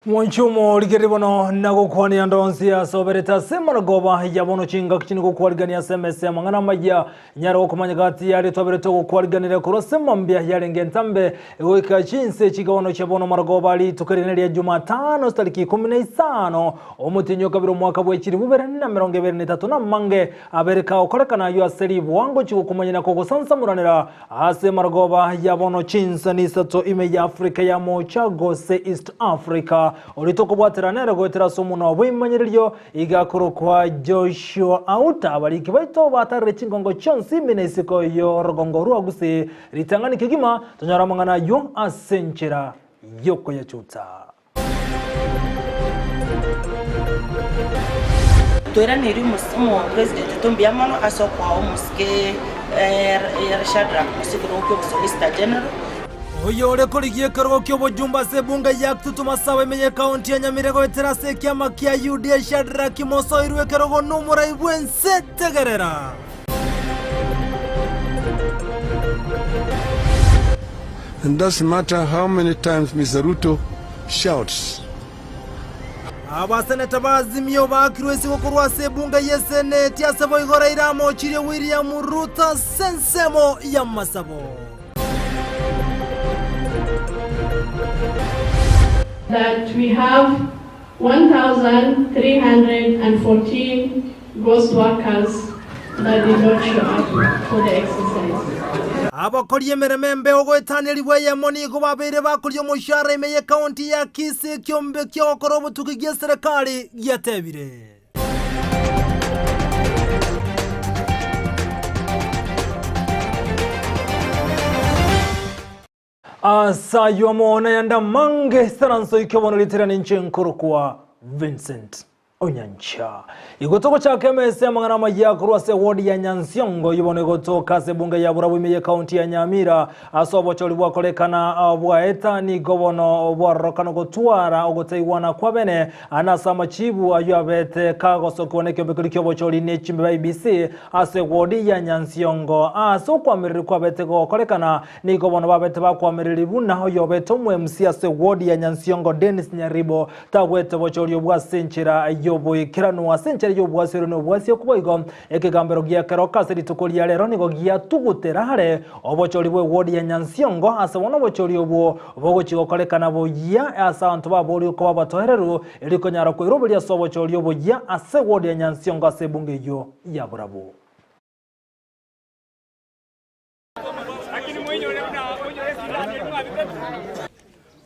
Mwanche omorigereria bono na gokwania ande onsi ase oberete ase amaragoba ya bono chingaki chinde gokwarigania ase emesa y'amang'ana amaya. Nyare gokomanya gati yaria twaberete ogokwariganera korwa ase mambia yarenge entambe goika chinse chigaono chia bono amaragoba rituko rinene ria Jumatano chitariki ikomi na isano omotienyi o kabere omwaka bwe chilifu ibere na emerongo ebere na etato namange abere kagokorekana ayio ase ribwango chigokomanya na kogosansamoranera Ase marogoba ya bono chinsani isato ime ya Afrika ya Moocha gose East Africa, oria tokobwatera nere goetera ase omonwa bw'ebimanyererio iga akorokwa Joshua Auta. Abariki baito batarire chingongo chionsi ime na isiko y'orogongo rwa Gusii ritang'ani kegima tonyore amang'ana ayio ase enchera y'okoyachuta. Toiranerie omopresident mbuya mono ase okoa omosike Shadrack Mosike Roki obosolicitor general. Oyore korigia ekerogo ki'obojumbe ase ebunge ya Kitutu Masaba ime y'ekaunti ya Nyamira goetera ase ekiama kia UDA Shadrack Mosoirwe ekerogo nomorai bw'ense tegerera. And doesn't matter how many times Mister Ruto shouts. Abaseneta ba Azimio baakirwe isiko korwa ase ebunge y'Eseneti ase boigo Raila amochirie William Ruto ase ensemo y'amasabo. That we have 1,314 ghost workers that did not show up for the exercise. Abakori emeremo embe ogoetanerigwa eyemo nigo babeire bakoria omoshahara ime y'ekaunti ya Kisii ekiombe ki'ogokora obotuki gi'eserekari giatebire. Ase ayio amo nayande amange, saranso ike bono ritera ninche nkorokwa Vincent Onyancha. Igo togochaka emesa y'amang'ana amayia korwa ase eward ya Nyansiongo eyio bono egotoka ase ebunge ya Burabwo ime y'ekaunti ya Nyamira ase obochori bwakorekana bwaeta nigo bono bwarorokana gotwara ogotaigwana kwa bene ane ase amachibu ayio abete kagosokigwa nekiombe keria kiobochori ne chimbebe IEBC ase eward ya Nyansiongo ase okwamereri kwabete gokorekana Nigo bono babete bakwamereri buna oyobete omo-MC ase ward ya Nyansiongo Dennis Nyaribo tagwete bochoria obwo ase enchera y'oboikeranu ase enchera y'obwasiore na obwasiaku boigo ekegambero gia keroka ase rituko ria rero nigo giatugutera are obochori bwe ward ya Nyansiongo ase bono obochori obwo bogochia gokorekana boyia ase abanto baboria koba abatoereru erio konyara koiroberia ase obochori oboyia ase ward ya Nyansiongo ase ebunge eyio ya Borabu.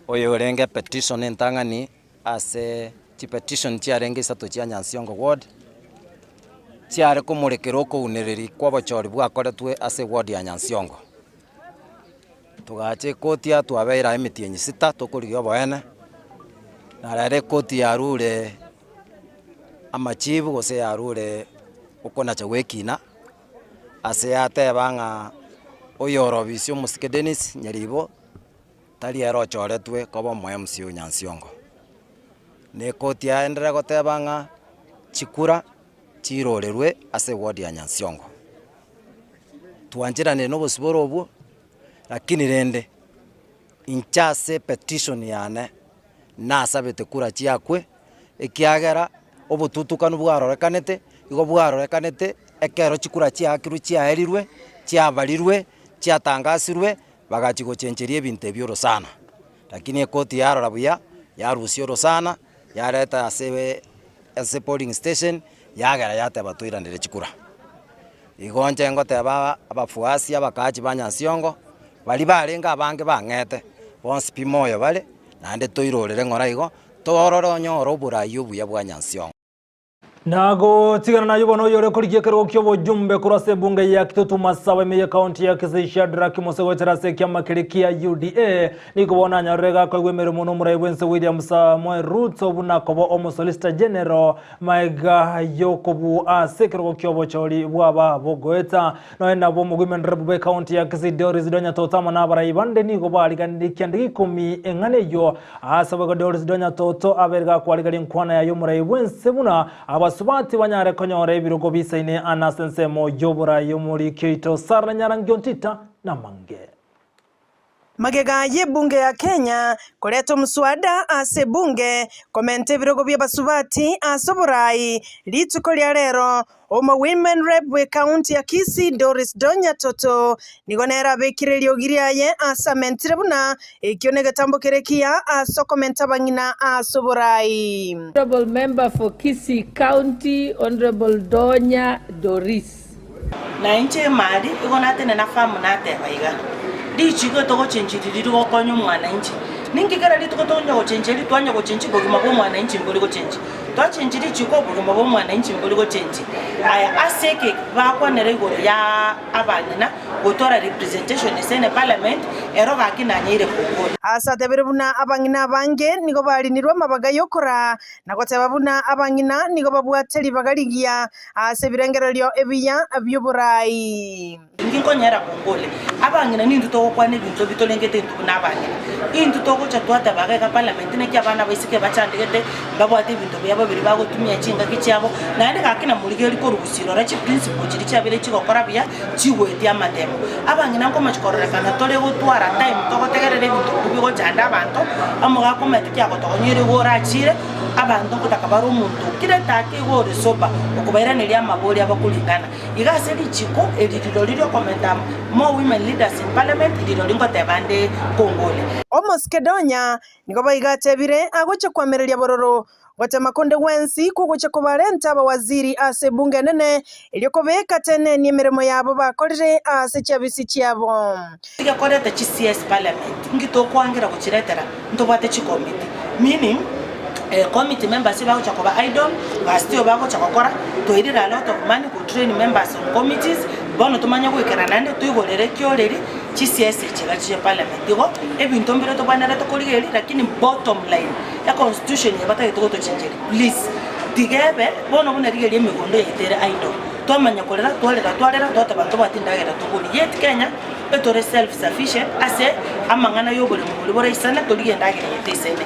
Oyo orenge petition entang'ani ase chipetition chiarenge isato chia Nyansiongo ward, chiare komorekera okounereria kwa obochori bwakoretwe ase eward ya Nyansiongo. Togacha ekoti aa twabeire aa emetienyi sita tokorigia oboene, na rero ekoti yarure amachibu gose yarure okonacha gwa ekina. Ase yateba ng'a oyorobisia omosike Dennis Nyaribo tari ere ochoretwe koba omo MC o Nyansiongo. Na ekoti yaenderera goteba ng'a chikura chirorerwe ase eward ya Nyansiongo. Twancheranire na obosibore obwo, lakini rende inche ase epetition yane nasabete kura chiakwe, ekiagera obotutukanu bwarorekanete, igo bwarorekanete ekero chikura chiaakirwe chiaerirwe, chiabarirwe, chiatangasirwe, bagachia gochencheria ebinto ebio orosana. Lakini ekoti yarora buya, yarusia orosana, yareta ase ase polling station, yagera yateba toiranere chikura. Igo inche ngoteba abafuasi abakaachi ba Nyansiongo, baria barenge abange bang'ete, bonsi pi moyo bare, naende toirorere ng'ora igo, torore onyore oborai obuya bwa Nyansiongo. Nagotigana nayio bono oyore korigia ekerogo ki'obojumbe korwa ase ebunge ya Kitutu Masaba ime y'ekaunti ya Kisii Shadrack Mose goetera ase ekiama keria kia UDA nigo bono anyorire gakoigwa emeremo n'omorai bw'ense William Samoei Ruto buna koba omosolicitor general Maega y'okobua ase ekerogo ki'obochori bw'aba bogoeta, nonya nabo omogwime nderebu b'ecounty ya Kisii Doris Donya Toto amo nabarai bande nigo bariganirie ekianda g'ikomi eng'ana eyio. Ase boigo Doris Donya Toto abeire gakwarigeria enkwana yaye omorai bw'ense buna abasubati banyare konyora ebirogo bisaine ane ase ensemo y'oborai omoriki oito Sarah Nyarangi Ontita namange. Magega y'ebunge ya Kenya koreta omoswada ase ebunge komenta ebirogo bi'abasubati ase oborai rituko ria rero, Omo Women Rep bw'ekaunti ya Kisii Doris Donya Toto nigo nere abekire eriogi riaye ase amentire buna ekio negetambo kere ekiya ase okomenta abang'ina ase oborai. Honourable member for Kisii County, Honourable Donya Doris. Na inche emari igo natenena firm nateba iga, richiko togochenchi riria rigokonya omwananchi, ninki kera rituko tonya gochenchia ri twanya gochenchi obogima bwa omwananchi mbori gochenchi. Twachenchi richiko obogima bwa omwananchi mbori gochenchi. Aya ase eke bakwanera igoro ya abang'ina gotwara representation ase ene parliament, ero gaki nanyeire kong'ora. Ase atebire buna abang'ina abange nigo barinirwe amabaga y'okoraa, na goteba buna abang'ina nigo babwate ribaga rigiya Ase ebirengererio ebiya bi'oboraai. Inki nkonyera kongole? Abang'ina nintwe togokwana ebinto bitorengete intwe buna abang'ina. Intwe togocha twateba iga iga parliament naki abana abaiseke bachandegete, mbabwate ebinto biabo biria bagotumia chingaki chiabo, naende gaki namorigereria korwa gusii rora chiprinciple chiria chiabeire chigokora buya, chigoetia amatemo. Abang'ina nkomochi kororekana tore gotwara time togotegerera ebinto biria bigochanda abanto, amo gakomenta kiagotogonyeire igo orachire. Abanto ngotaka bare omonto okirete ake igo ore sober, okobairaneria amabori abo koringana. Iga ase richiko eri rirorio riokomenta more women leaders in parliament rirorio ngoteba nde kongole. Omosikedonya nigo boigo atebire agochia koamereria bororo gotema konde gwensi kogochia kobarenta abawaziri ase ebunge enene erio kobeka tenenia emeremo yabo bakorire ase chiabisi chiabo. Tiga koreta chi CS parliament inki tokoangera gochiretera ntobwate chikomiti meaning committee members bagocha koba idle gasi tiyo bagocha gokora toirire a lot of money go train members on committees bono tomanye goikera naende toigorere ekioreri chi CS echi iga chia parliament igo ebinto mbire tobwenerete korigereria lakini bottom line econstitution eye batagete gotochencheria please tiga ebe bono buna rigereria emegondo yaito ere idle Twamanya korera, twarera, twarera, twateba ntobwati endagera toborie. Yet Kenya etore self sufficient ase amang'ana y'oboremo boria boraisane torigie endagera eye teisane.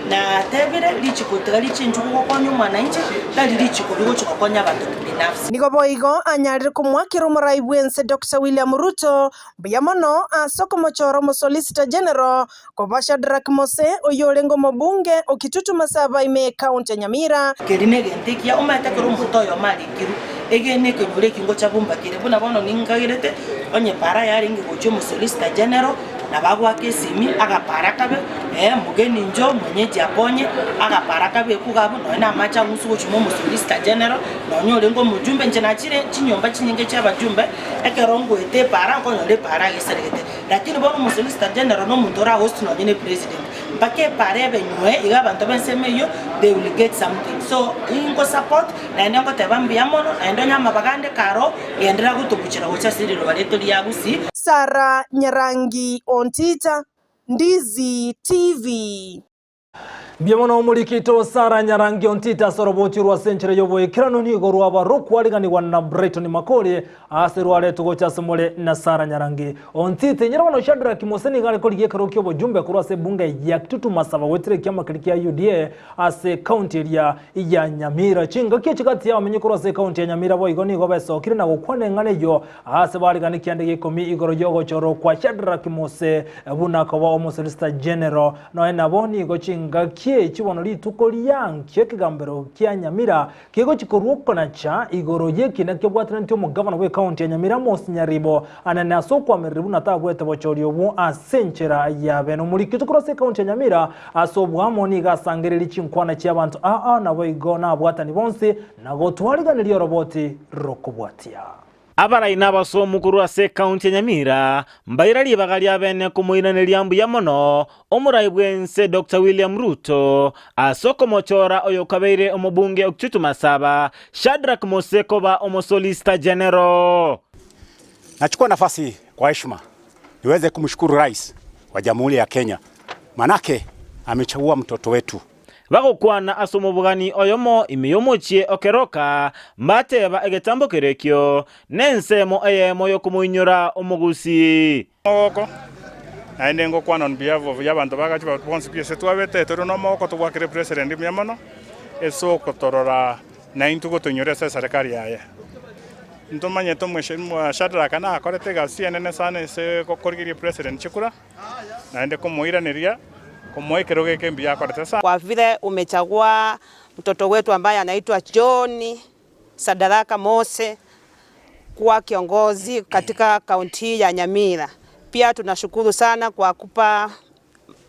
Natebire richiko tiga richinchwe gokonya omwananchi tari richiko rigochi gokonya abanto kibinafsi. Nigo boigo anyarire komoakera omorai bw'ense Doctor William Ruto mbuya mono ase okomochora omosolicitor general koba Shadrack Mose oyio orenge omobunge o Kitutu Masaba ime y'ecounty ya Nyamira. Keri negento ekiya omanyete ekero omonto oyomo arikirwe, egene ekenyoro eki ngocha bombakere. Buna bono ninkagerete, onye para yarenge gochia omosolicitor general, nabo agoaka esimi, agapara kabe, eh mugeni inchoo, mwenyeji akonye, agapara kabe ekuga abwo, nonya na amache ang'usu gochia mwa omosolicitor general, nonya orenge omojumbe, inche nachire chinyomba chinyinge chia abajumbe, ekero ngoeta epara, nkonyora epara agesaregete. Lakini bono omosolicitor general nomonto ora host nonye ne president mpaka epara ebe nywe iga abanto b'ensemo eyio they will get something so ingo support naende ngoteba mbuya mono naende onye amabaga ande karo genderera gotobuchera gocha ase riroba riaito ria Gusii. Sarah Nyarangi Ontita, Ndizi TV. Mbuya mono omorikito Sarah Nyarangi Ontita ase oroboti orwo ase enchera y'oboikeranu nigo rwaba rokwariganigwa na Brighton Makori ase rwaretwe gocha ase more na Sarah Nyarangi Ontita. Inyora bono Shadrack Mose nigo are korigia ekero ki'obojumbe korwa ase ebunge ya Kitutu Masaba goetera ekiama keria kia UDA ase ekaunti eria ya Nyamira. Chingaki echi gati y'abamenyi korwa ase ekaunti ya Nyamira boigo nigo besokire na gokwana eng'ana eyio Aase barigane kianda gia ikomi igoro y'ogochorwa kwa Shadraki Mose buna koba omosolicitor general. Nonya nabo nigo chingaki echi bono rituko riankio ekegambero kia Nyamira kegochi korwa okonacha igoro y'ekina kebwatanetie omogavana bw'ecounty ya Nyamira Amos Nyaribo anene ase okwamereri buna tabwete bochori obwo ase enchera ya bene. Omoriki oche korwa ase ecounty ya Nyamira ase obwamo nigo asangererie chinkwana chi'abanto aa naboigo nabwatani bonsi na gotwariganeria oroboti rokobwatia. Abarai na abasomu korwa ase ekaunti ya Nyamira mbaira ribaga ria bene komoiraneria mbuya mono omorai bw'ense Doctor William Ruto ase okomochora oyokabeire omobunge o Kitutu Masaba Shadrack Mose koba omosolicitor General. Nachukua nafasi kwa heshima niweze kumshukuru Rais wa Jamhuri ya Kenya manake amechagua mtoto wetu. Bagokwana ase omobogani oyomo ime y'omochie o Keroka, mbateba egetambo kerekio, nensemo eyemo y'okomoinyora omogusii. Omogoko, naende ngokwana on behalf of y'abanto bagachi ba bonsi pi ase twabete tore nomogoko tobwakire president mbuya mono ase okotorora naintwe gotoinyora ase eserekari yaye. Ntomanyete omweshimiwa Shadrack nakorete egasi enene sana ase gokorigeria president chikura, naende komoiraneria komoa ekerogo eke mbuya akorete sana. Kwa vile umechagua mtoto wetu ambaye anaitwa John Sadaraka Mose kuwa kiongozi katika kaunti hii ya Nyamira. Pia tunashukuru sana kwa kupa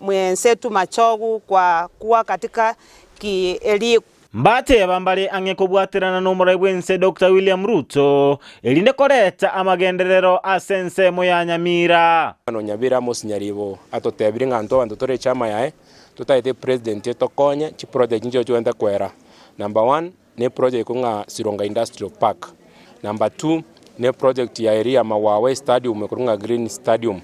mwenzetu Machogu kwa kuwa katika kieli Mbateba mbare ang'e kobwaterana nomorai bw'ense Doctor William Ruto erinde koreta amagenderero ase ensemo ya Nyamira. Nonya bire Amos Nyaribo atotebire ng'a intwe abanto tore echama yaye, totagete epresident etokonye chiproject nchirochio chigwenerete koera. Number one, ne eproject ekwo ng'a Sironga Industrial Park. Number two, ne eproject ya eria ya Mawawa estadium ekorwa ng'a Green Stadium.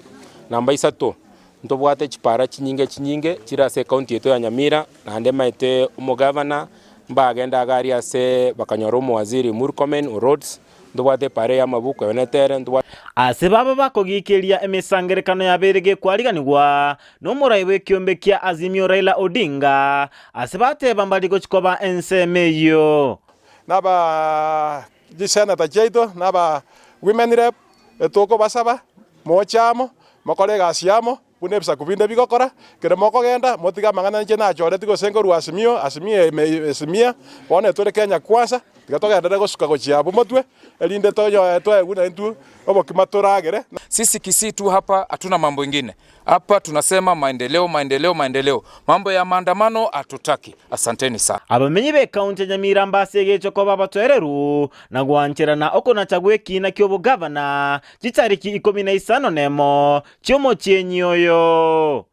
Number isato, Ntobwate chipara chinyinge chinyinge chire ase ecounty yaito ya Nyamira, naende maete omogavana mbagende iga aria ase bakanyora omowaziri Murkomen o roads, ntobwate epara eye y'amabuku eonete ere, ntobwate. Ase baba bakogikeria emesangerekano yabeire gekwariganigwa nomorai bw'ekiombe kia Azimio Raila Odinga, ase bateba mbari gochi koba ensemo eyio. Naba chiseneta chiaito, naba women rep, etokobasaba Moche amo, mokore egasi amo, buna ebisaku binde bigokora. Ekero mokogenda, motige amang'ana inche nachoretie gose nkorwa Azimio, Azimio ime Azimia, bono etore Kenya Kwanza, tiga togenderere gosuka gochia abwo motwe, erinde tonyoe toegwe naintwe obokima toragere. Sisi Kisii tu hapa hatuna mambo ingine. Hapa tunasema maendeleo, maendeleo, maendeleo. Mambo ya maandamano hatutaki. Asanteni sana. Abamenyi b'ekaunti ya Nyamira mbase egecho koba abatoereru na gwancherana okonacha gw'ekiina ki'obogavana chitariki ikomi na isano nemo chi'omotienyi oyo.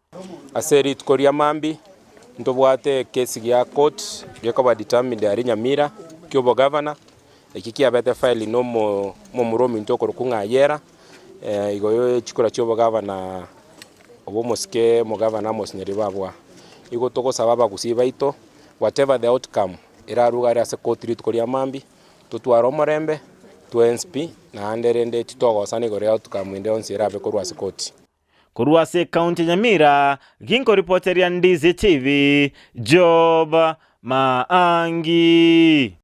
Ase rituko ria mambia ntobwate ekesi gia court gekoba determined aria Nyamira ki'obogavana, eki kiabete filed na omomura ominto okorokwa ng'a Ayera, igo ye chikura chi'obogavana obo omosike omogavana Amos Nyaribabwa. Igo togosaba abagusii baito whatever the outcome erarwe aria ase court rituko ria mambia, Totware omorembe twensi pi, naende rende titogosana igoro ya outcome ende yonsi erabe korwa ase koti. Korwa ase ekaunti ya Nyamira, ginkoripoteria Ndizi TV, Job Maangi.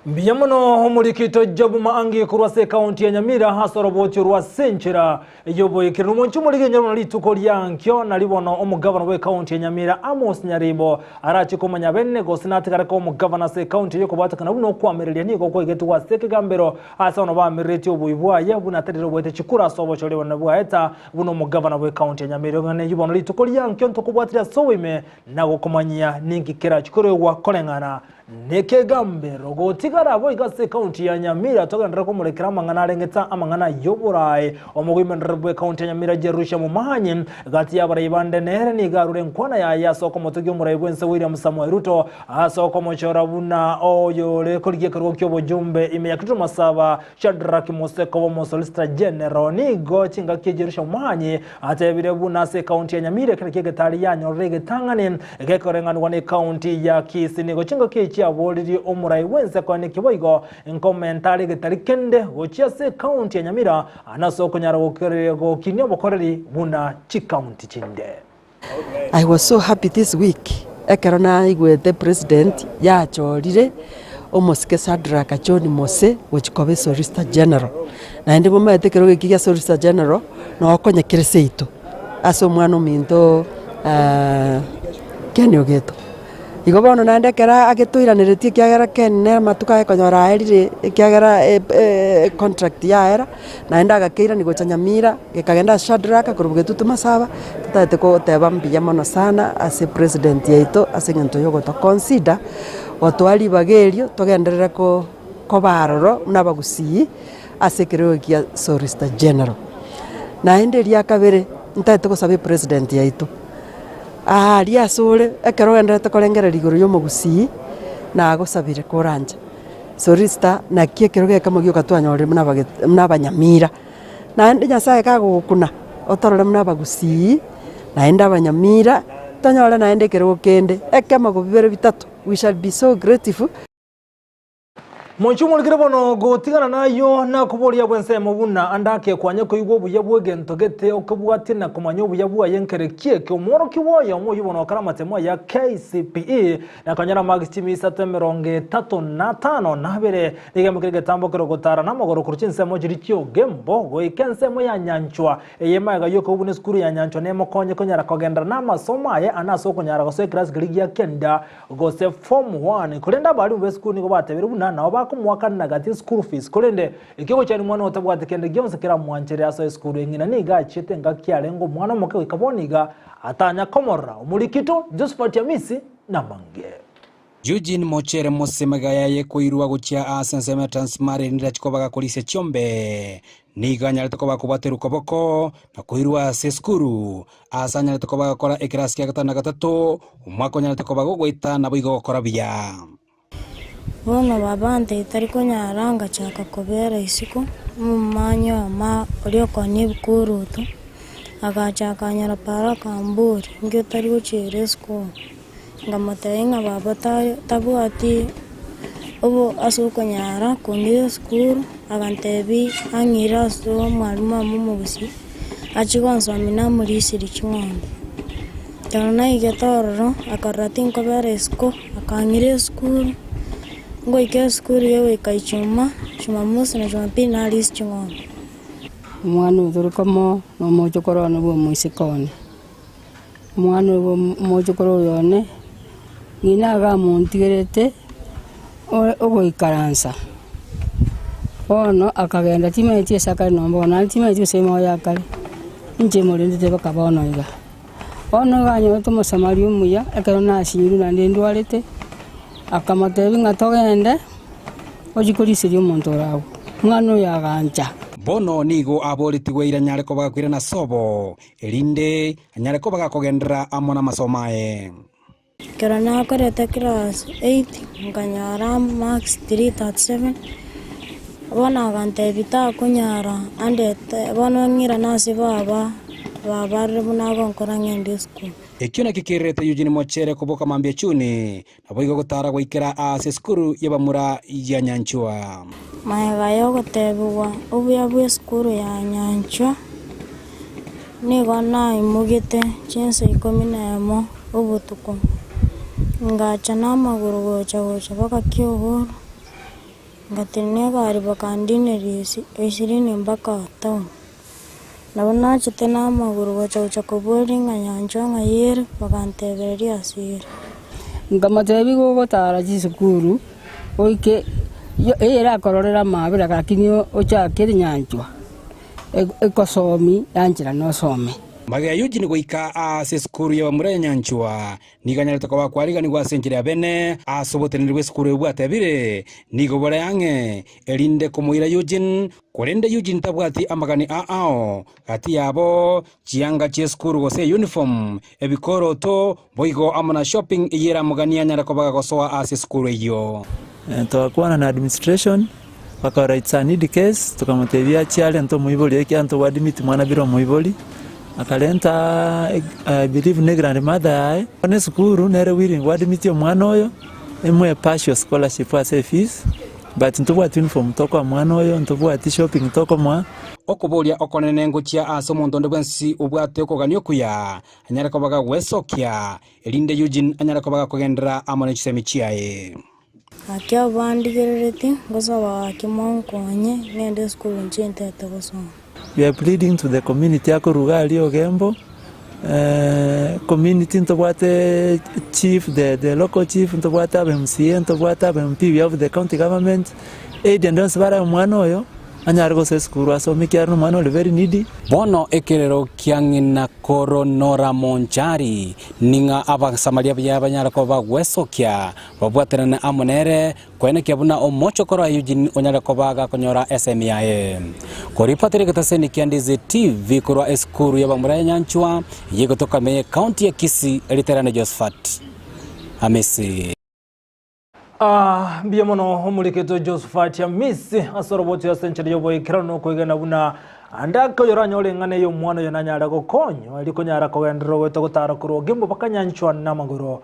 Mbuya mono omorikito Job Maangi korwa ase ekaunti ya Nyamira ase oroboti orwa ase enchera Ey'oboikeranu omonche omorigenyerwa buna rituko ria nkio, nari bono omogavana bw'ekaunti ya Nyamira Amos Nyaribo arache komanya bene gose natigare koba omogavana ase ekaunti eyio kobwatekana buna okoamereria nigo kwaigetigwe ase ekegambero ase abana baamereretie oboi bwaye buna atarire oboete chikura ase obochori obonene bwaeta buna omogavana bw'ekaunti ya Nyamira. Eng'ana eyio bono rituko ria nkio ntokobwatirie ase oboime na gokomanyia ninki kerachi koregwa koreng'ana Nekegambero gotigara boigo ase ekaunti ya Nyamira togenderere komorekera amang'ana arengete amang'ana y'oborae. Omogoimendereri bw'ekaunti ya Nyamira Jerusha Momanyi gati y'abarai bande nere nigo arure enkwana yaye ase okomotogia omorai bw'ense William Samoei Ruto ase okomochora buna oyore korigia ekerogo ki'obojumbe ime ya Kitutu Masaba Shadrack Moseko bw'omosolicitor General. Nigo chingaki Jerusha Momanyi atebire buna ase ekaunti ya Nyamira ekero ki'egetari yanyorire egetang'ani Gekoreng'anigwa n'ekaunti ya Kisii nigo chingaki echi chiaboririe omorai bw'ense koenekia boigo nkomenta are getari kende gochia ase ekaunti ya Nyamira nase okonyara gokinia obokoreri buna chikaunti chinde. I was so happy this week ekero naigwete president yachorire omosike Shadrack John Mose gochia koba esolicitor general. Naende momanyete ekerogo eki gia solicitor general nokonya kere seito. Ase omwana ominto Ken Ogeto. Igo bono naende ekero agetoiraneretie ekiagera Ken nere amatuko aye konyora aerire ekiagera econtract yaera, naende agakeirania gocha Nyamira, gekagenda ase Shadrack korwa Bogetutu Masaba, totagete koteba mbuya mono sana ase president yaito ase eng'encho ya ogotoconsider, gotoa ribaga erio togenderere ko koba aroro buna abagusii. ase ekerogo gia Solicitor General. Naende eria kabere, ntagete gosaba epresident yaito, aaria ase ore ekero ogendererete korengereria igoro ya omogusii, nagosabire koranche, Solicitor naki ekerogo ekemo gioka twanyorire buna abage buna abanyamira, naende Nyasaye kagogokuna, otorore buna abagusii, naende abanyamira, tonyore naende ekerogo kende, ekemo bibere bitato, we shall be so grateful. Mochie omorikire bono gotigana nayio nakoboria bw'ensemo buna andake kwanye koigwa obuya bw'egento gete okebwatie na komanya obuya bwaye nkere ki eke omworokigwa oyomo oyio bono okare amatemo aya KCPE na konyora marks chimia isato emerongo etato na tano na abere nigo emokire egetambo kero gotara namagoro korwa chinsemo chiria chi'ogembo goika ensemo ya nyanchwa eye magega y'okoigwa buna esukuru ya nyanchwa nemokonye konyara kogenderera namasomo aye ane ase okonyara gosoa ekerasi keria gia kenda gose form one, korende abalimu b'esukuru nigo batebire buna nabo bakomoakanera gati eschool fees, korende ekio gochia mwana otabwati kende gionsi keramwanchere asoe esukuru eng'ina nigo achiete engaki arenge omwana omoke goika bono iga atanya komorora omorikito Josphat Amisi namange. Eugene Mochere Mose magega yaye koirwa gochia ase ensemo ya Transmara erinde achie koba gakorisia chiombe. Nigo anyarete koba akobwaterwa koboko na koirwa ase esukuru Ase anyarete koba agakora ekerasi kia gatano na gatato, omwaka onyarete koba gogoeta naboigo gokora buya. Bono baba ntari konyara ngachaka kobera isiko, omomanyi oyomo oria okonia ebikuruto, agacha akanyora para akamboria, Inki otari gochiera esukuru? Nkamotebia ng'a baba tabwati obo ase okonyara kong'ira esukuru, agantebia ang'ire ase omwalimu amo omogusii, achie gonsomia namorisirie ching'ombe. Ekero naigete ororo, akarora tinkobera isiko, akang'ira esukuru, ngoika esukuru ya goika ijumaa, jumamosi na jumapili narisia ching'ombe. Omwana oyo tore komo na omochokoro one bwa omoiseke one. Omwana oyo omochokoro oyo one, ng'ina iga amontigerete ogoikaransa, bono akagenda timanyeti ase akare nonya bono, naende timanyeti gose moyo akare, inche morendete mpaka bono iga. Bono iga anyorete omosamaria omuya, ekero nasinyirwe naende ndwarete, akamotebia ng'a togende. Ochie koriseria omonto ore agwo. Omwana oyo agancha. Bono nigo aboretigwe eira anyare koba gakoirana ase obo, erinde anyare koba gakogenderera amo namasomo aye. Ekero nakorete class eight nkanyora marks 337, bono agantebia takonyara andete bono ng'irane ase baba, baba arore buna agonkora ng'ende esukuru. Ekio nakio kererete Eugene Mochere koboka mambia chuni, Naboigo gotara goikera aase esukuru y'abamura ya Nyanchwa. Magega y'ogotebigwa obuya bw'esukuru ya Nyanchwa, nigo naimogete chinsa ikomi na emo obotuko, ngacha namagoro gocha gocha mpaka Kiogoro, ngatenena egari bakandineria ishirini mpaka town. Nabo nachete namagoro gocha gocha koboria ng'a nyanchwa ng'ai ere, bagantebereria ase ere. Nkamotebia, Igo ogotara chisukuru oike eyerakororere amaabera lakini ochakere nyanchwa ekosomi yanchera nosome. Magega Eugene goika ase esukuru y'abamura ya Nyanchwa, Nigo anyarete koba kwariganigwa ase enchera ya bene ase oboteneneri bw'esukuru eyio bwatebire, Nigo bore ang'e, erinde komoira Eugene, korende Eugene tabwati amagani a ao gati yabo, chianga chi'esukuru gose eyuniform, ebikoroto, boigo amo na shopping eyio eramoganie anyare koba gagosoa ase esukuru eyio. Togakwana na administration, bakarora it's a need case, tokamotebia achie arente omoibori oye ekiagera ntobwati mwana bila omoibori. Akarenta I believe ne grandmother yaye, bono esukuru nere willing goadmit omwana oyo, emoe partial scholarship ase efees, but ntobwati uniform tokoa mwana oyo, ntobwati shopping tokomoa. Okoboria okonene ngochia ase omonto onde bwensi obwate okogania okuya, anyare koba gagwesokia, erinde Eugene anyare koba gakogenderera amo ne chisemi chiaye. Gaki abwo bandigereretie, ngosaba gaki monkonye, ng'ende esukuru inche ntete gosoma. We are pleading to the community akoruga aria Ogembo, community ntobwate chief the the local chief, ntobwate aba MCA, ntobwate aba MP, we have the county government, aid ende yonsi barae omwana oyo, anyare gosoa esukuru asome ekiagera nomwana ore very needy. Bono ekerero kia ng'ina koro Nora Monchari, ning'a Abasamaria buya banyare koba bagwesokia, babwatanane amo nere, koenekia buna omochokoro aye Eugene onyare koba gakonyora esemi yaye. Koripotera egetaseni kia Ndizi TV korwa esukuru y'abamura ya Nyanchwa, eyio egotoka ime y'ecounty ya Kisii, Riterane Josephat Amisi. Ah, mbuya mono omorikito Josephat Amisi ase oroboti ase enchera y'oboikeranu na okwegena buna ande ake oyoranyore eng'ana eye omwana oyo nanyare gokonywa erio konyara kogenderera ogoeta gotara korwa Ogembo mpaka Nyanchwa namagoro.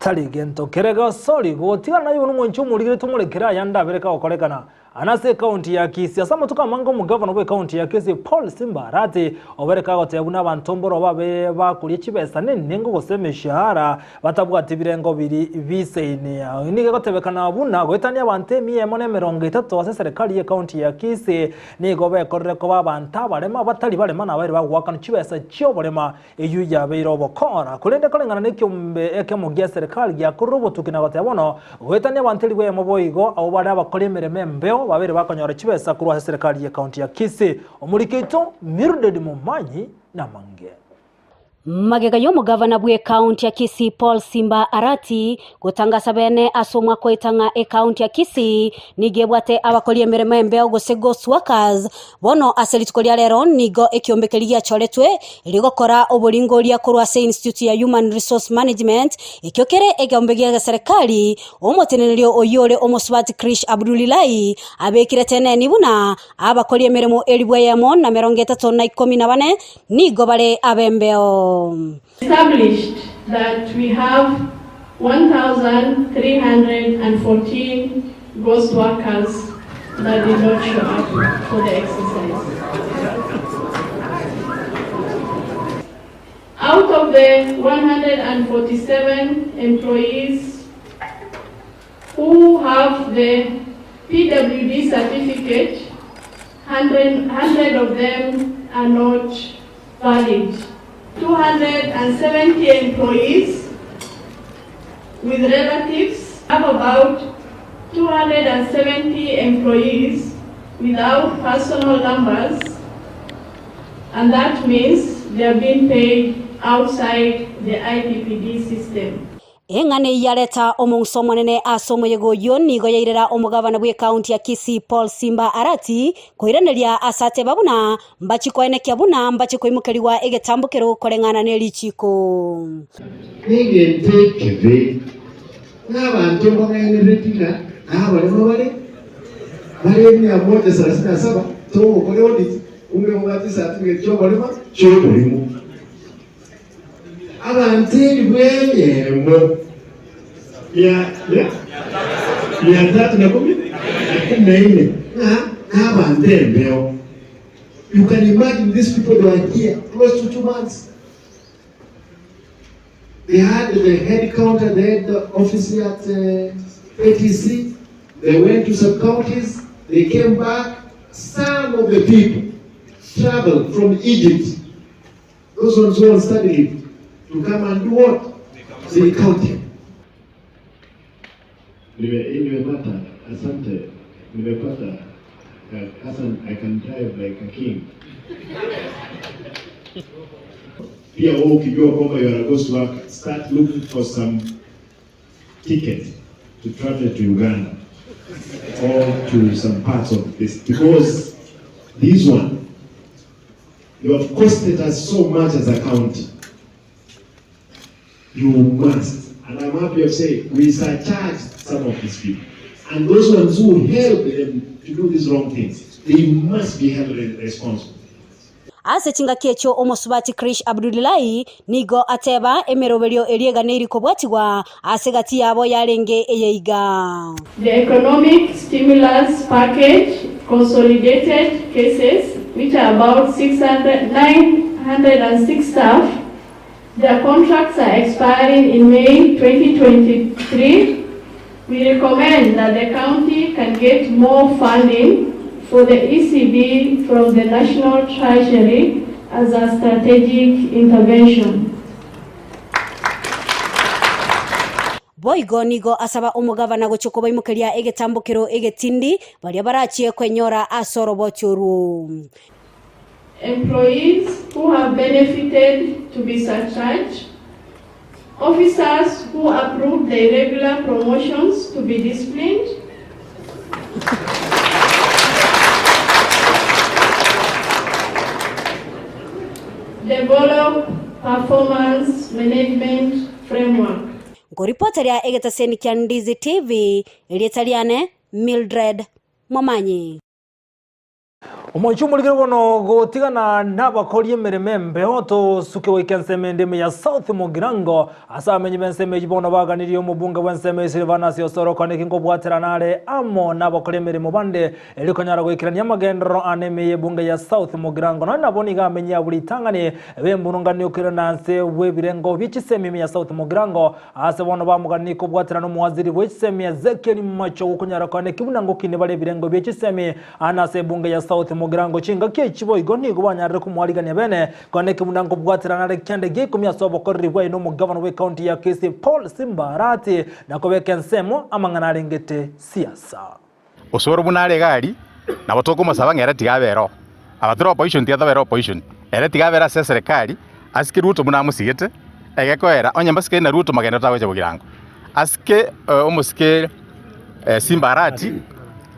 Tari gento kere gosori gotigana naye buna omwanchi omorigere tomorekere aya ndabere kagokorekana. Aa nase ekaunti ya Kisii ase amatuko amange omogavana bw'ekaunti ya Kisii Paul Simba Arati obere kagoteba buna abanto mboro babe bakoria chibesa nenengo gose emeshahara batabwati birengo biri biseini. Nigo egotebekana buna goetania abanto emia emo na emerongo etato ase eserekari y'ekaunti ya Kisii nigo bekorire koba abanto abarema batari barema nabaire bagoakanwa chibesa chioborema Eyio yabeire obokora, korende koreng'ana nekiombe ekemo gia serikali giakorire obotuki na goteba bono, goetania abanto elifu eyemo boigo abwo bare abakori emeremo embeo babeire bakonyora chibesa korwa ase serikali y'ecounty ya Kisii. Omoriki oito Mildred Momanyi namange. Magega y'omogavana bw'ecounty ya Kisii Paul Simba Arati gotangasa bene ase omwaka oeta ng'a ecounty ya Kisii nigo ebwate abakori emeremo embeo gose ghost workers Bono ase rituko ria rero nigo ekiombe keria giachoretwe erio gokora oboringoria korwa ase Institute ya Human Resource Management, ekio kere egeombe gia geserekari, omoteneneri oyio ore omosubati Krish Abdulilahi abekire teneni buna abakori emeremo elifu eyemo na merongo etato na ikomi na bane nigo bare ab'embeo. Established that we have 1,314 ghost workers that did not show up for the exercise. Out of the 147 employees who have the PWD certificate, 100, 100 of them are not valid. 270 employees with relatives have about 270 employees without personal numbers, and that means they are being paid outside the IPPD system. Eng'ana eyio yareta omong'uso omonene ase omoyega oyio nigo yairera omogabana bw'ekaunti ya Kisii Paul Simba Arati koiraneria ase ateba buna mbachi koenekia buna mbache koimokerigwa egetambo kero koreng'ana ne richiiko. Negento ekebe, ng'a abanto mbang'ainereretie ng'a nabarema bare bare emia moja sarasini na saba, togokora audit, kumbe babwate ecertificate chi'oborema chi'oborimo. Abanto elifu eyemo mia mia mia tatu na kumi na kumi na ine ng'a nabanto embeo. You can imagine these people they were here close to 2 months. They had the head counter, the head office at ATC. They went to sub counties. They came back. Some of the people traveled from Egypt. Those ones who are on study leave to come and do what? They counted. Nimepata, asante, nimepata. Hassan, I can drive like a king. Pia wewe ukijua kwamba you are a ghost worker, start looking for some ticket to travel to Uganda or to some parts of this because this one you have costed us so much as a county. You must, and I'm happy of saying, we surcharged some of these people. And those ones who help them to do these wrong things, they must be held responsible. Ase chingaki echio omosubati Krish Abdulilahi nigo ateba emeroberio eria eganeiri kobwatigwa ase gati yabo yarenge eyeiga. The economic stimulus package consolidated cases, which are about 600, 906 staff, their contracts are expiring in May 2023. We recommend that the county can get more funding for the ECB from the National Treasury as a strategic intervention. Boigo nigo asaba omogavana gochia kobaimokeria egetambokero egetindi baria barachie kwenyora ase oroboti orwo. Employees who have benefited to be surcharged, officers who approved the irregular promotions to be disciplined, develop performance management framework. Nkoripoteria egetaseni kia Ndizi TV, erieta riane Mildred Momanyi. Omochie omorikire bono gotigana nabakori emeremo embeo tosuke goika ensemo ende ime ya South Mugirango ase abamenyi b'ensemo eyio bono baganirie omobunge bw'ensemo eye Silvanus Osoro Kwaneki nkobwaterana are amo nabakori emeremo bande erio konyara goikerania amagenderero ane ime y'ebunge ya South Mugirango nonya nabo nigo amenyi abwo ritang'ani b'emburunganio koirana nse bw'ebirengo bie chisemi ime ya South Mugirango Aase bono bamogania kobwaterana omowaziri bwe chisemi Ezekiel Machogu okonyara koaneki buna ngokine bare ebirengo bie chisemi aa ase ebunge ya South Mugirango chingaki echi boigo nigo banyarire komoarigania bene koaneki buna nkobwaterana are kiande gia ikomi ase obokoreri bwaye na omogavana bwe county ya Kisii Paul Simba Arati na kobeka ensemo amang'ana arengete siasa. Osoro buna are iga aria, nabo tokomosaba ng'a ere tiga abe ere oo. Aba tore opposition tiga tobe ere opposition. Ere tiga abe ere ase eserekari, asike Ruto buna amosigete, egekoera onye mbasike na Ruto magendo tagocha bogirango. Asike omosike Simba Arati,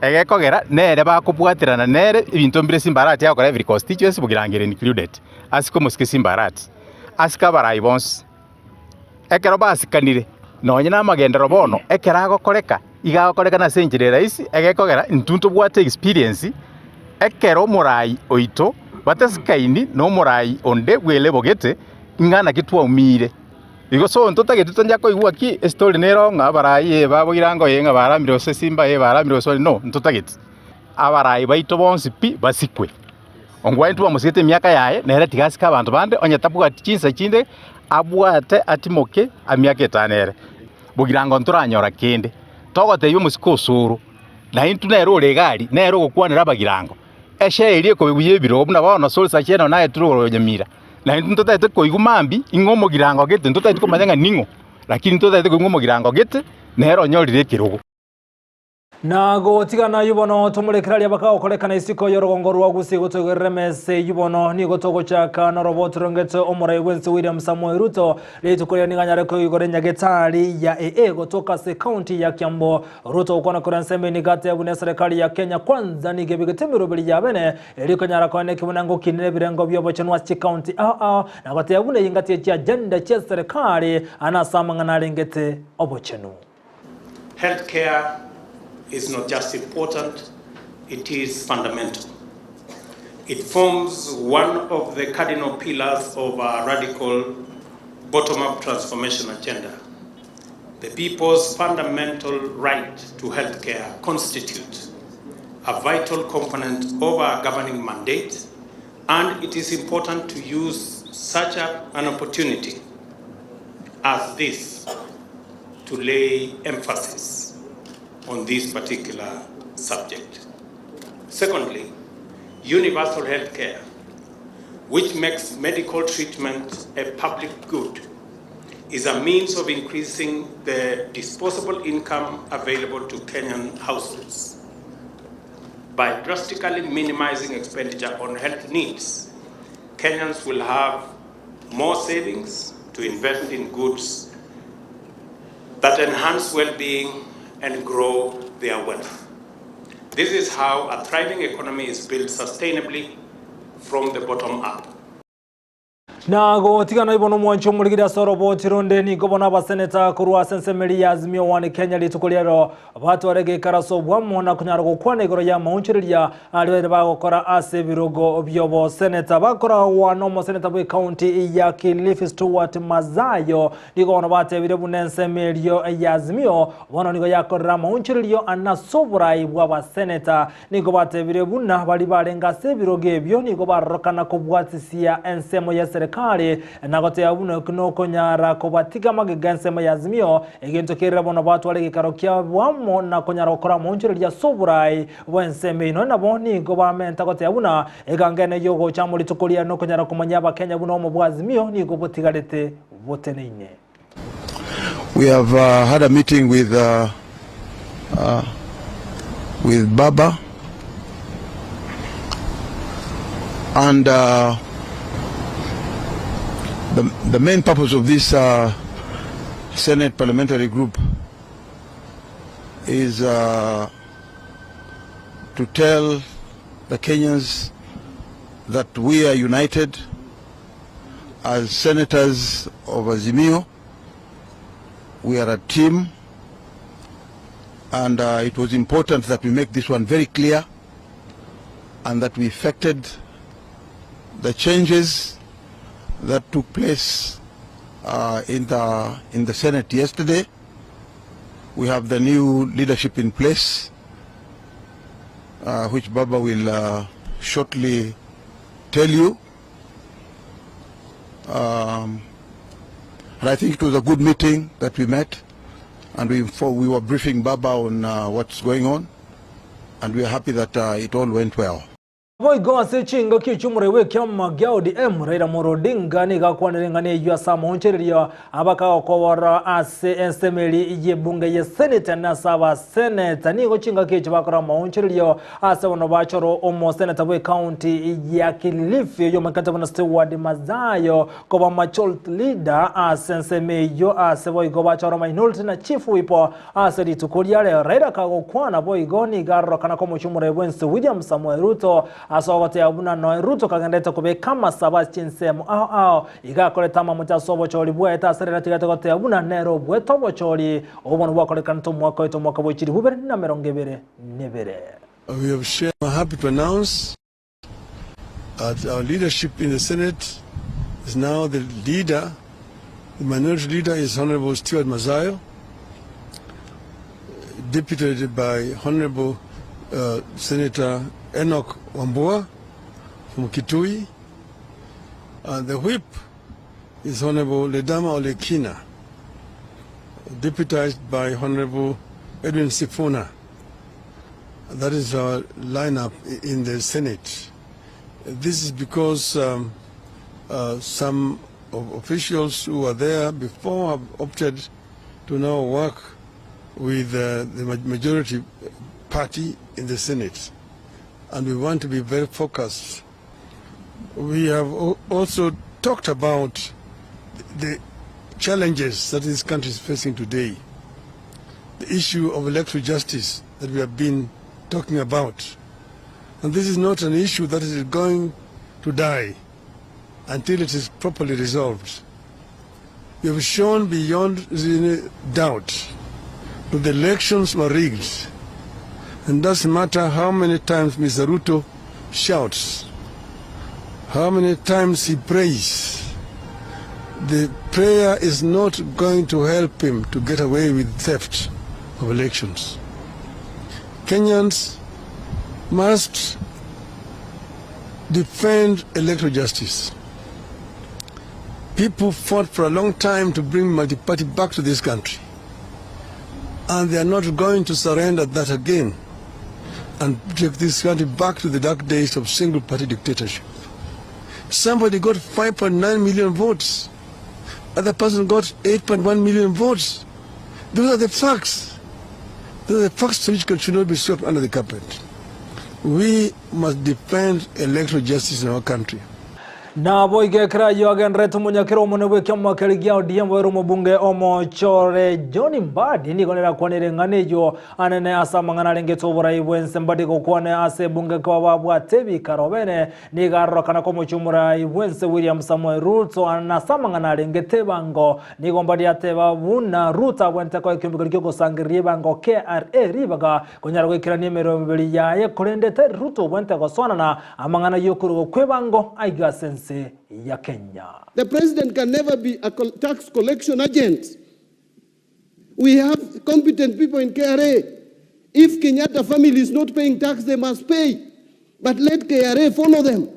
egekogera nere bakobwaterana nere ebinto mbire Simba Arati agokora every constituency bogirango ere included. Asike omosike Simba Arati, asike abarai bonsi. Ekero basikanire, nonye namagenderero bono, ekero agokoreka, iga agokorekana ase enchera eraisi, egekogera intwe ntobwate experience, ekero omorai oito batesikaini na omorai onde bw'elebogete, ing'a naki twaumire. Igo so ntotagete toncha koigwa ki estory nero ng'a abarai ee baboire ango ee ng'a baramire gose simba ee baramire gose ore no, ntotageti. Abarai baito bonsi pi basikwe. Ongwae ntwamosigete emiaka yaye, nere tiga asike abanto bande, onye tabwati chinsa chinde abwate atimoke emiaka etano ere. Bogirango ntoranyora kende. Togotebia omosike osoro, na intwe nere ore iga aria, nere ogokwanera abagirango. Eshare eria ekobe buya ebirogo buna bono Saul Sacheno naye tore igoro Nyamira. Na intwe ntotagete koigwa mambia ing'o omogirango gete, ntotagete komanya ng'a ning'o, lakini ntotagete koigwa omogirango gete, nere onyorire ekerogo. Na gotigana ayio bono tomorekere aria bakagokorekana isiko y'orogongo rwa Gusii gotoigerera emesa eyio bono nigo togochaka noroboto rongete omorai bwense William Samoei Ruto rituko riria nigo anyare koigora enyagetari ya AA gotoka ase ekaunti ya Kiambu. Ruto gokwana korwa ensemo eye nigo ateba buna eserekari ya Kenya Kwanza nigo ebegete emeroberi ya bene erio konyara koeneki buna ngokinire ebirengo bi'obochenu ase chikaunti ao ao na goteba buna eyio ngati ye chiagenda chi'eserekari aa nase amang'ana arengete obochenu. Healthcare is not just important, it is fundamental. It forms one of the cardinal pillars of our radical bottom-up transformation agenda. The people's fundamental right to healthcare constitutes a vital component of our governing mandate, and it is important to use such a, an opportunity as this to lay emphasis on this particular subject. Secondly, universal health care, which makes medical treatment a public good, is a means of increasing the disposable income available to Kenyan households. By drastically minimizing expenditure on health needs, Kenyans will have more savings to invest in goods that enhance well-being and grow their wealth. This is how a thriving economy is built sustainably from the bottom up. Na gotigana ibo nomwancho omorigiri ase oroboti ronde nigo bono abaseneta korwa ase ensemo eria ya Azimio One Kenya rituko riaro batware geikaraso bwamo na konyara gokwana igoro y'amaonchoreria aria baire bagokora ase ebirogo bi'oboseneta bakoragwa n'omoseneta bw'ekaunti ya Kilifi Stuart Mazayo Nigo bono batebire buna ensemo erio y'Azimio bono nigo yakorera amaonchorerio ane ase oborai bw'abaseneta. Nigo batebire buna baria barenge ase ebirogo ebio nigo barorokana kobwatisia ensemo y'eserekari na goteba buna ekio nokonyara kobatiga magega ensemo y'Azimio, egento kerire bono batware egeikaro kiabo amo na konyara gokora amaonchorerio ase oborai bw'ensemo eyio. Nonya nabo nigo bamenta goteba buna eganga ene y'ogocha amo rituko riaye nokonyara komanyia Abakenya buna omo bw'Azimio nigo botigarete boteneine. We have uh, had a meeting with uh, uh, with Baba and uh, the, the main purpose of this uh, Senate parliamentary group is uh, to tell the Kenyans that we are united as senators of Azimio. We are a team, and uh, it was important that we make this one very clear. and that we effected the changes that took place uh, in the in the Senate yesterday. We have the new leadership in place, uh, which Baba will uh, shortly tell you. Um, and I think it was a good meeting that we met, and we, we were briefing Baba on uh, what's going on, and we are happy that uh, it all went well. Boigo ase chingaki chi'omorwoi bw'ekiama gia ODM, Raila Amolo Odinga nigo akwanire eng'ana eyio ase amaonchorerio abakagokobora ase ensemo eria y'ebunge ye Senate na ase abaseneta. Nigo chingaki echi bakora amaonchorerio ase bono bachorwa omoseneta bw'ecounty ya Kilifi oyomanyekete buna Steward Madzayo koba majority leader ase ensemo eyio ase boigo bachorwa minority na chief whip Ase rituko ria rero Raila kagokwana boigo nigo arorokana komochia omorai bwense William Samoei Ruto ase ogoteba buna noe Ruto kagenderete kobeka amasabo ase chinsemo ao ao iga akorete amamocho ase obochori bwaete ase Raila atigete goteba buna nere obuete obochori obo bono bwakorekanete omwaka oito omwaka bwe chilifu ibere na emerongo ebere nebere. We have shared, I'm happy to announce that our leadership in the Senate is now the leader, the minority leader is Honorable Stewart Mazayo, deputed by Honorable uh, Senator Enoch Wambua from Kitui. And the whip is Honorable Ledama Olekina, deputized by Honorable Edwin Sifuna. That is our lineup in the Senate. This is because um, uh, some of officials who were there before have opted to now work with uh, the majority party in the Senate. And we want to be very focused. We have also talked about the challenges that this country is facing today. The issue of electoral justice that we have been talking about. And this is not an issue that is going to die until it is properly resolved. We have shown beyond any doubt that the elections were rigged. And doesn't matter how many times Mr. Ruto shouts, how many times he prays, the prayer is not going to help him to get away with theft of elections. Kenyans must defend electoral justice. People fought for a long time to bring multi-party back to this country. And they are not going to surrender that again and take this country back to the dark days of single-party dictatorship. Somebody got 5.9 million votes. Other person got 8.1 million votes. Those are the facts. Those are the facts which should not be swept under the carpet. We must defend electoral justice in our country. Naboigo ekero ayio agendererete omonyakera omonene bw'ekiama keria gia ODM boire omobunge omochore John Mbadi nigo nere akwanire eng'ana eyio anene ase amang'ana arengete oborai bw'ense Mbadi gokwana ase ebunge koba babwate ebikaro bene Nigo arorokana komochia omorai bw'ense William Samoei Ruto nase amang'ana arengete ebango. Nigo mbaria ateba buna Ruto abwenerete koa ekiombe keria kiogosangereria ebango KRA ribaga konyara goikerania emeroberi yaye korende tari Ruto obwenerete gosoanana amang'ana yokoruga kw'ebango aiga ase ense ya Kenya. The president can never be a tax collection agent. We have competent people in KRA. If Kenyatta family is not paying tax, they must pay. But let KRA follow them.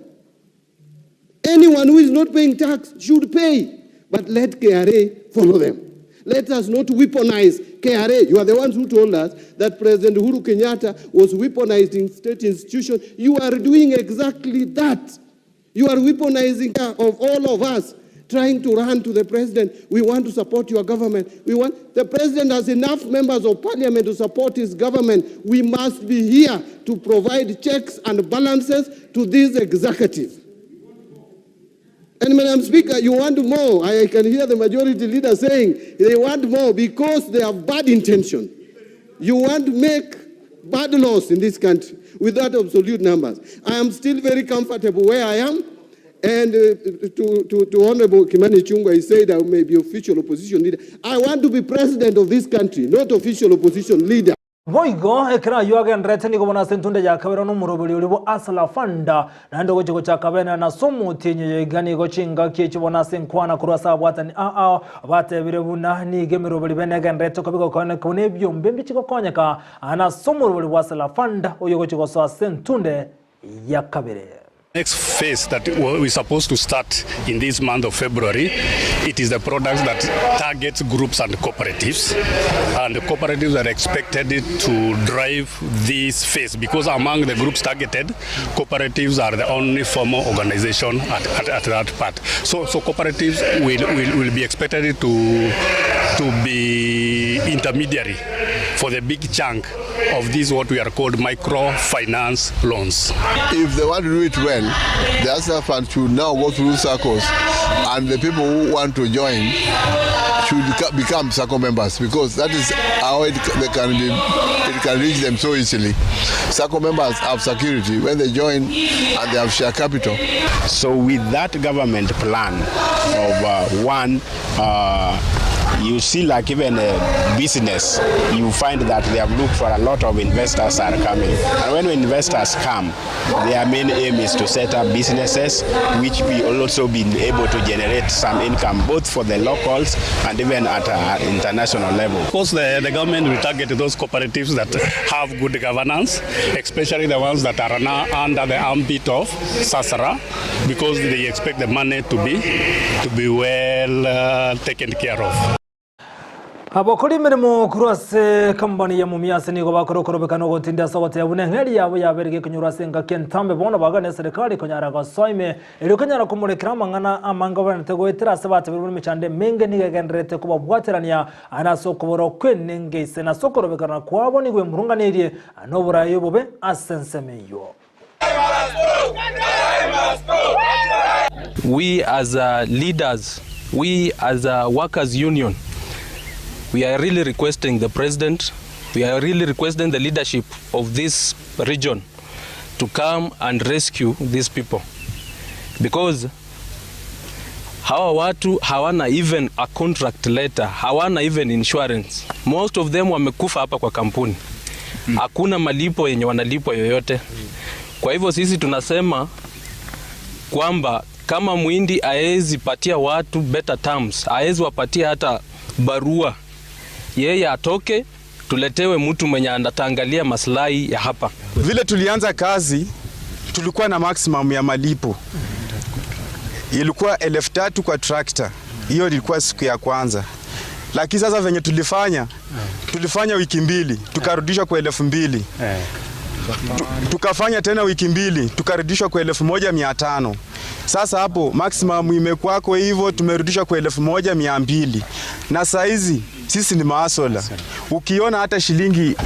Anyone who is not paying tax should pay. But let KRA follow them. Let us not weaponize KRA. You are the ones who told us that President Uhuru Kenyatta was weaponizing state institution. You are doing exactly that. You are weaponizing of all of us trying to run to the president. We want to support your government. We want the president has enough members of parliament to support his government. We must be here to provide checks and balances to this executive. And Madam Speaker, you want more. I can hear the majority leader saying they want more because they have bad intention. You want to make bad laws in this country without absolute numbers. I am still very comfortable where I am. And uh, to, to, to Honorable Kimani Ichung'wah, he said I may be official opposition leader. I want to be president of this country, not official opposition leader. Boigo ekero ayio agendererete nigo bono ase entunda ya kabere nomoroberi oria bwa Hustler Fund naende ogochia gochaka bene na ase omotienyi oyo iga nigo chingaki echio bono ase enkwana korwa ase abwatani ao batebire buna nigo emeroberi bene egendererete koba egokoneka buna ebiombe mbichi gokonyeka na ase omoroberi bwa Hustler Fund oyo ogochia gosoa ase entunde ya kabere. Next phase that we supposed to start in this month of February, it is the products that targets groups and cooperatives, and the cooperatives are expected to drive this phase because among the groups targeted, cooperatives are the only formal organization at, at, at that part. So, so cooperatives will, will, will be expected to, to be intermediary for the big chunk of these what we are called microfinance loans. If they want to do it well, the Hustler Fund should now go through SACCOs and the people who want to join should become SACCO members because that is how it, they can be, it can reach them so easily. SACCO members have security when they join and they have share capital. So with that government plan of uh, one, uh, you see like even a business, you find that they have looked for a lot of investors are coming. And when investors come, their main aim is to set up businesses which will also be able to generate some income both for the locals and even at an international level. Of course, the, the government will target those cooperatives that have good governance, especially the ones that are now under the ambit of SASRA, because they expect the money to be, to be well uh, taken care of. Abakori emeremo korwa ase company ya Mumias nigo bakora okorobekana ogotinda ase ogoteba buna eng'eri yabo yabeire gekonyorwa ase engaki entambe bono bagane eserekari konyara gosoa ime erio konyara komorekera amang'ana amange babenerete goetera ase batebire buna emechando emenge nigo egendererete kobabwaterania ande ase okobora okwenenga ise na ase okorobekana kwabo nigo emurunganeirie noborai obobe ase ensemo eyio. We as uh, leaders, we as a workers union, we are really requesting the president, we are really requesting the leadership of this region to come and rescue these people because hawa watu hawana even a contract letter, hawana even insurance. Most of them wamekufa hapa kwa kampuni, hakuna malipo yenye wanalipwa yoyote. Kwa hivyo sisi tunasema kwamba kama Muhindi haezi patia watu better terms, haezi wapatia hata barua, yeye atoke, tuletewe mtu mwenye ataangalia maslahi ya hapa. Vile tulianza kazi tulikuwa na maximum ya malipo ilikuwa 3,000 kwa tractor. Hiyo ilikuwa siku ya kwanza, lakini sasa venye tulifanya tulifanya wiki mbili tukarudishwa kwa 2,000 tukafanya tena wiki mbili tukarudishwa kwa 1,500. Sasa hapo maximum imekuwako hivyo, tumerudishwa kwa 1,200 na saizi sisi ni mahustler. Ukiona hata shilingi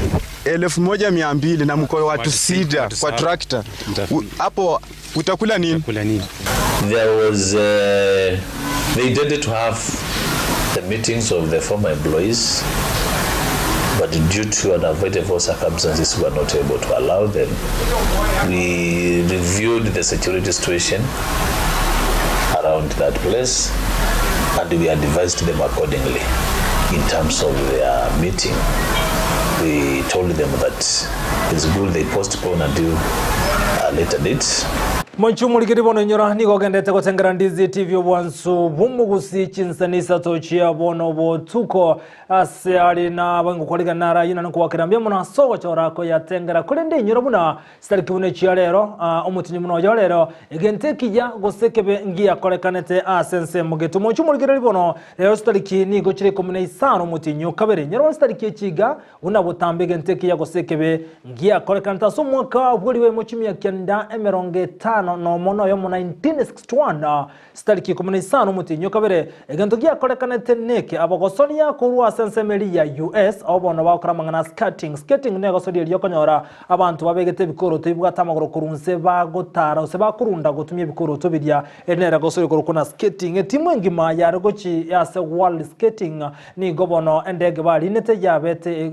1,200 na mko watu sita kwa tractor hapo utakula nini? There was uh, they intended to have the meetings of the former employees, but due to unavoidable circumstances, we were not able to allow them. We reviewed the security situation around that place, and we advised them accordingly in terms of their meeting. We told them that it's good they postpone until a later date. Monchu mulikiri bono inyora nigo ogendete gotengera Ndizi TV obwansu bw'omugusi chinsani isato chia bono botuko ase ari na abangokwarigana nara yina nkuwakera mbia mono ase ogochora yatengera korende inyora buna sitariki buna chia rero uh, omotinyi muno oyo rero egento ekiya gose kebe ngiakorekanete ase ensemo getu monchu mulikiri bono rero sitariki nigo chire 15 omotinyi okabere inyora bono sitariki echiga buna botambe egento ekiya gose kebe ngiakorekanete ase omwaka bweriwe mochimia kenda emerongo etano nomo noyo mu 1961 sitariki 15 omotinyi okabere egento giakorekanete neke abagosoria korwa ase ensemo ya US abo bono bagokora amang'ana skating skating negosoria erio okonyora abanto babegete ebikoroto bibwate amagoro korwa nse bagotara gose bakorunda gotumia ebikoroto biria eri nere gosoria korokwa na skating etimu engima yare gochi ase world skating nigo bono endege barinete yabete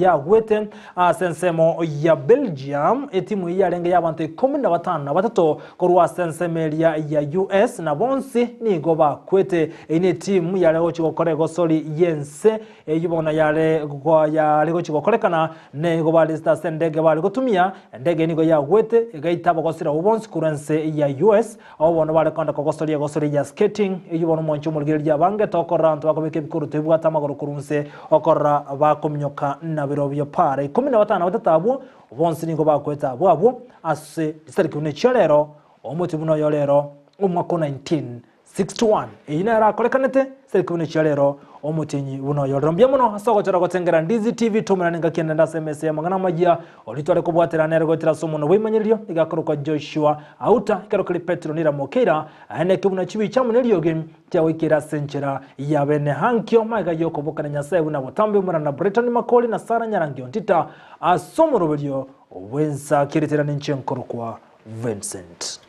yagwete ase ensemo ya Belgium etimu eyio yarenge ya abanto 15 na batato isato korwa ase ensemo eria ya US na bonsi nigo bakwete. Eyio netimu yare gochia gokora egosori y'ense eyio bono yare yare gochia gokorekana nigo baresete ase endege bare gotumia. Endege nigo yagwete egaita abagosori abwo bonsi korwa ense ya US. Abwo bono bare kogenda kogosoria egosori ya skating eyio bono omwanchi omorigereria abange tokorora abanto bakobeka ebikoroto bibwate amagoro korwa inse okorora bakominyoka nabirobio para ikomi na batano na batato abwo Bonsi nigo bakwete abwo abwo ase chisariki buna echia rero, omochie buna oyo rero, omwaka o 1961. Eyio nero akorekanete, chisariki buna echia rero, omotienyi buna oyo rero. Mbuya mono ase ogochora gotengera Ndizi TV tomerane engaki ende ase emesa y'amang'ana amayia, oria tware kobwatera nere goetera ase omonwa bw'eimanyereri, nigo akorokwa Joshua Auta, ekero keria Petero nira Mokeira, aye buna chibicha amo neriogi, Tiagoikera ase enchera ya bene ankio magega y'okobokana Nyasae buna botambe omorana na Briton Makori na Sarah Nyarangi Ontita ase omoroberio bw'ensa keritera ninche nkorokwa Vincent.